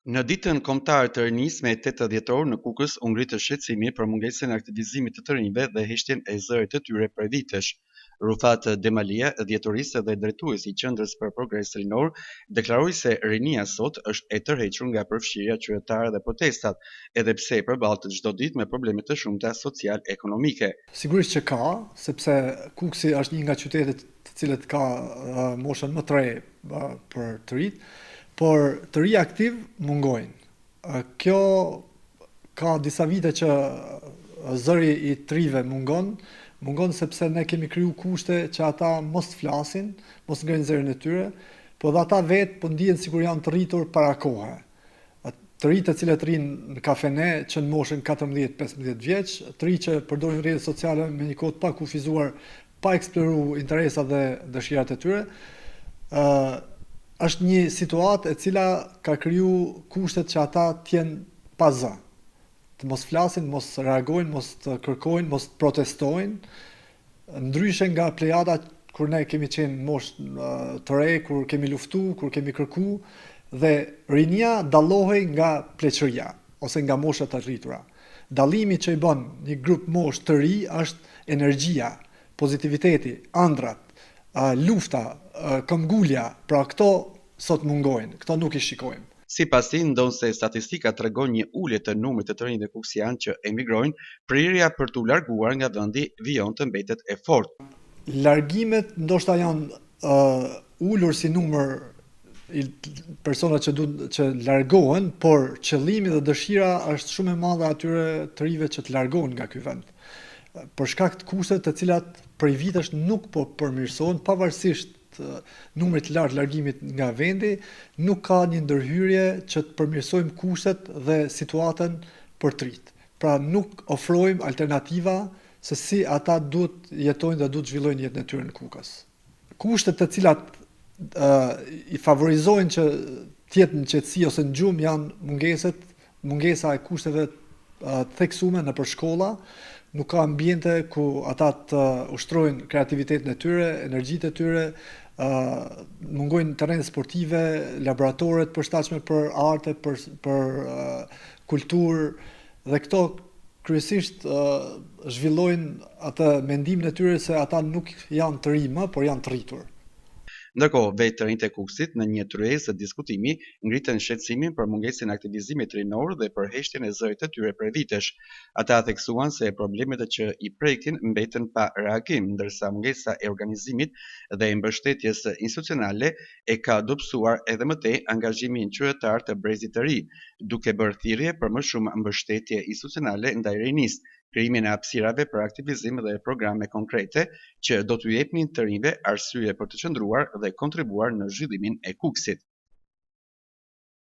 Në Ditën Kombëtare të Rinisë me 8 dhjetor në Kukës u ngrit shqetësimi për mungesën e aktivizimit të të rinjve dhe heshtjen e zërit të tyre prej vitesh. Rufat Demalia, dhjetorist dhe drejtues i Qendrës për Progres Rinor, deklaroi se rinia sot është e tërhequr nga përfshirja qytetare dhe protestat, edhe pse përballet çdo ditë me probleme të shumta social-ekonomike. Sigurisht që ka, sepse Kukësi është një nga qytetet të cilët ka moshën më të re për të rinjtë, por të rinj aktiv mungojnë. Kjo ka disa vite që zëri i të rinjve mungon, mungon sepse ne kemi kriju kushte që ata mos të flasin, mos të ngrejnë zërin e tyre, po dhe ata vetë po ndihen sikur janë të rritur para kohe. Të rinj të cilët rrinë në kafene që në moshën 14-15 vjeç, të rinj që përdorin rrjetet sociale me një kohë të pakufizuar pa eksploru interesat dhe dëshirat e tyre, ë është një situatë e cila ka kriju kushtet që ata të jenë pa zë, të mos flasin, mos reagojnë, mos të kërkojnë, mos të protestojnë, Ndryshe nga plejada kur ne kemi qenë në moshë të re, kur kemi luftu, kur kemi kërku dhe rinia dallohej nga pleqëria ose nga moshat e rritura. Dallimi që i bën një grup moshë të ri është energjia, pozitiviteti, ëndrrat, lufta, këmbgulja, pra këto sot mungojnë, këto nuk i shikojmë. Sipas tij, ndonëse statistika tregon një ulje të numrit të të rinjve kuksianë që emigrojnë, prirja për t'u larguar nga vendi vijon të mbetet e fortë. Largimet ndoshta janë ulur si numër i personat që duan që largohen, por qëllimi dhe dëshira është shumë e madhe atyre të rinjve që të largohen nga ky vend. Për shkak të kushteve të cilat prej vitesh nuk po përmirësohen pavarësisht numrit të lartë largimit nga vendi, nuk ka një ndërhyrje që të përmirësojmë kushtet dhe situatën për të rinjtë. Pra nuk ofrojmë alternativa se si ata duhet jetojnë dhe duhet të zhvillojnë jetën e tyre në Kukës. Kushtet të cilat i favorizojnë që të jetë në qetësi ose në gjumë janë mungesët mungesa e kushteve të theksume nëpër shkolla, nuk ka ambiente ku ata të ushtrojnë kreativitetin e tyre, energjitë e tyre, mungojnë terrene sportive, laboratore të përshtatshme për arte, për për kulturë dhe këto kryesisht zhvillojnë atë mendimin e tyre se ata nuk janë të rinj më, por janë të rritur. Ndërkohë, vetë të rinjtë e Kukësit në një tryezë diskutimi ngritën shqetësimin për mungesën e aktivizimit rinor dhe për heshtjen e zërit të tyre prej vitesh. Ata theksuan se problemet që i prekin mbeten pa reagim, ndërsa mungesa e organizimit dhe e mbështetjes institucionale e ka dobësuar edhe më tej angazhimin qytetar të brezit të ri, duke bërë thirrje për më shumë mbështetje institucionale ndaj rinisë, krijimin e hapësirave për aktivizim dhe programe konkrete që do t'u jepnin të rinjve arsye për të qëndruar dhe kontribuar në zhvillimin e Kukësit.